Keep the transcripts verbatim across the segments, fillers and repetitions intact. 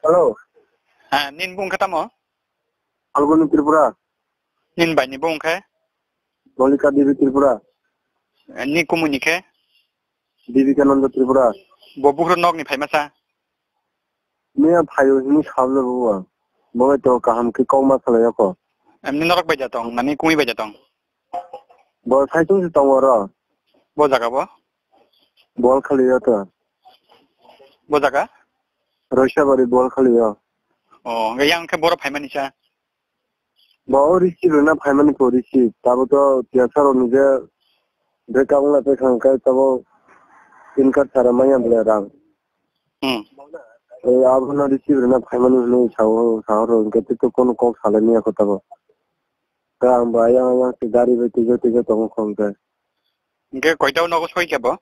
Hello. Ha, nin bung khe tamo? Alboni Tripura. Nin bai ni bung khe? Molika Devi Tripura. Eh, ni kumui ni khe? Devi Kananda Tripura. Bo bukhro nok ni phaima sa? Miya phaio hini sablo bo. Bo to kaham khe kok ma salai ako. Emni norok bai ja tong, nani kumui bai ja tong? Bo saichung se tongo ro. Bo jaga bo? Bol khali yo to. Bo jaga? Roisabari bol khali yo. O, hwnkhe yang khe boro phaimani sa? Bo o receive rwna phaimani kho receive. Tabo to tiyasa rok ni je break up wngna tei khang khe tabo tin card sara manya bole rang. Hmm. Eh, abono receive rwna phaimani hwnwi sao, sao rok hwnkhe tei to kono kok salai manya kho tabo. Khe ang bo ayang ayang se gari bai twijo twijo tongo kho hwnkhe. Hwnkhe koita o nogo soi khe bo?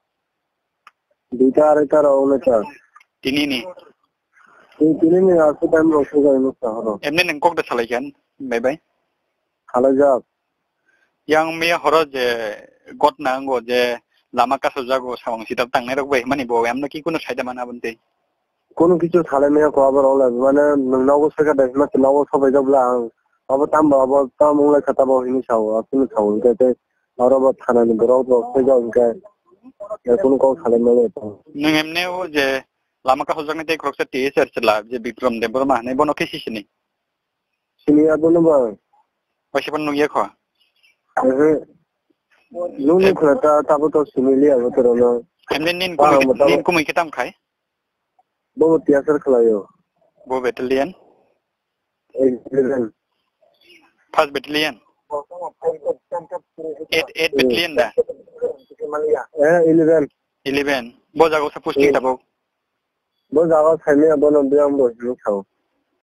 Duita arai ta rok wngkha. Tini ni? Tini, tini ni aswk time rok soi kha hwnwi sa horo. Emni nwng kok da salai kha, bai bai? Salai jak. Yang miya horo je gotna wngo je lama kasu jago sawang sita tangnai rok bai himani bo emno ki kuno saida mana aboni tei? Kono kichu salai maya kho abo rok le, mane nwng nogo soi kha da hima se nogo sobai jak bla ang. Abo tamo abo tamo wng lai kha tamo hwnwi sao, aswk sao hwnkhe tei aro bo thana ni borok rok soi jak hwnkhe, eh, kunu kok salai maya tong. Nwng emne o je lama kasu jaknai tei khoroksa T S R chwla je Bikram Debbarma hinwi bono khe si sini? Sini abono ba? Waisa phano nukya kho? Ehe. Nung nung khwna ta, tabo to sini liya bo toro no. Emne nin Ba, kumui, ang bo tabo nin kumui khe tam khai? Bo bo tiyasar khlaio. Bo battalion? Eleven. First battalion? Eight, eight Hmm. battalion da? Eh, eleven. Eleven. Bo jaga sa posting Hmm. tabok? Bo jaga saimaya bono biyang bo hinwi sao.